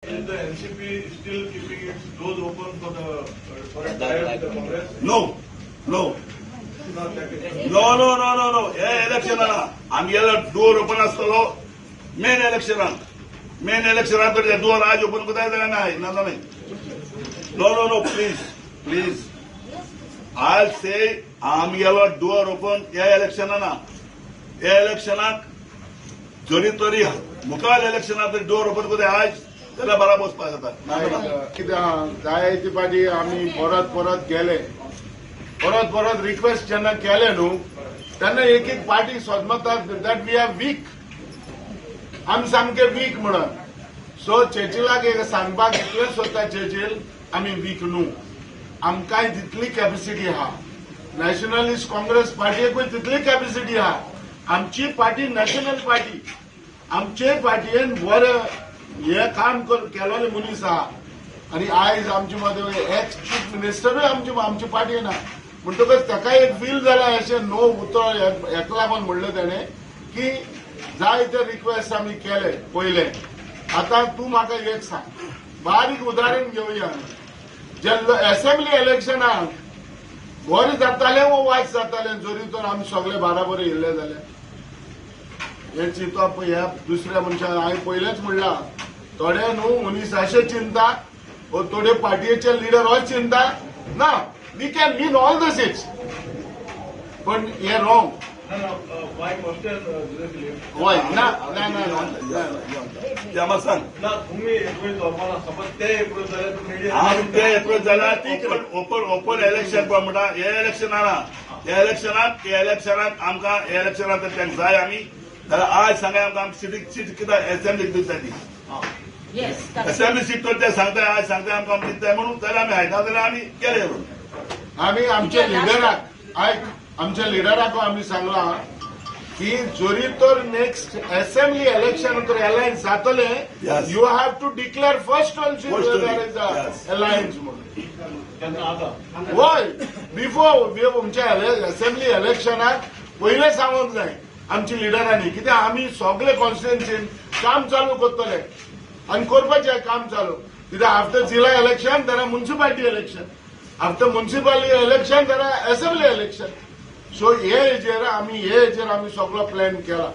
Is the NCP still keeping its doors open for a tie with the Congress? No. Not that is- No. हे इलेक्शनान आमगेलो door open आसतलो main इलेक्शनाक. Main इलेक्शनाक तर door आज open करता जाल्यार ना ना, no, please, please. I say आमगेलो डोर ओपन ह्या इलेक्शनान. ह्या इलेक्शनाक जरी तरी मुखार इलेक्शनाक तरी डोर ओपन करता आज जाल्यार बराबर वचपाक जाता, ना ना. कितें आहा, जाय ते पाटी आमी परत परत गेले, परत परत रिक्वेस्ट जेन्ना केले न्हू, तेन्ना एक एक party सोदमता that we are weak, आमी सामके वीक म्हणून. सो चर्चिलाक एक सांगपाक इतलें सोदता, चर्चिल, आमी वीक न्हू. आमकांय तितली कॅपॅसिटी आहा, नॅशनलिस्ट काँग्रेस पार्टीकूय तितली कॅपॅसिटी आहा. आमची पार्टी नॅशनल पार्टी. आमचे पार्टयेन बरें हे काम केलोले मनीस आहा आनी आयज आमचे मदें एक्स चीफ मिनिस्टरूय आमचे पार्टयेन आहा. म्हणटकच ताका एक फील जाला अशें नो उतर हेका लागून म्हणलें तेणें की जाय ते रिक्वेस्ट आमी केले पयले. आतां तूं म्हाका एक सांग, बारीक उदाहरण घेवया आमी. जे असेंब्ली इलेक्शनाक बरें जातालें वो वायट जातालें जरी तर आमी सगळे बाराबर येयल्ले जाल्यार? हे चिंतप ह्या दुसऱ्या मनशाक हांवें पयलेंच म्हणलां, थोडे न्हू मनीस अशें चिंता वो थोडे पार्टयेचे लिडर अशें चिंता ना we can win all the seats, पण हे wrong. No, my question, Philip. हय, ना ना ना ना. ते आम्हाला सांग. ना, तुम्ही एप्रोच जावपा ना, सपोज ते एप्रोच जाल्यार तुम्ही आमी ते एप्रोच जाल्यार ओपन ओपन इलेक्शन पळय म्हणटा. हे इलेक्शनाक, ह्या इलेक्शनाक, ह्या इलेक्शनाक आमकां, ह्या इलेक्शनाक तर तांकां जाय आमी जाल्यार आज सांगाय आमकां, आमकां सिटी सीट कितें असेंब्ली दिता ती. असेंब्ली सीट तर ते सांगताय, आज सांगताय आमकां आमी दिताय म्हणून जाल्यार आमी हायना, जाल्यार आमी केले म्हणून. आमी आमच्या लिडराक, आयक, आमच्या लिडराक आमी सांगलां की जरी तर नेक्स्ट असेंब्ली इलेक्शन तर अलायन्स जातले, you have to declare first also First only. Alliance म्हणून. त्यांना आता हय, बिफोर तुमच्या असेंब्ली इलेक्शनाक पयले सांगूंक जाय आमच्या लिडरांनी, कित्याक आमी सगळे कॉन्स्टिट्युन्सीन काम चालू करतले आनी करपाचें काम चालू, कित्याक आफ्टर जिल्हा election there are municipality election, after municipality election there are assembly election. So हे हेजेर आमी सगळो प्लॅन केला.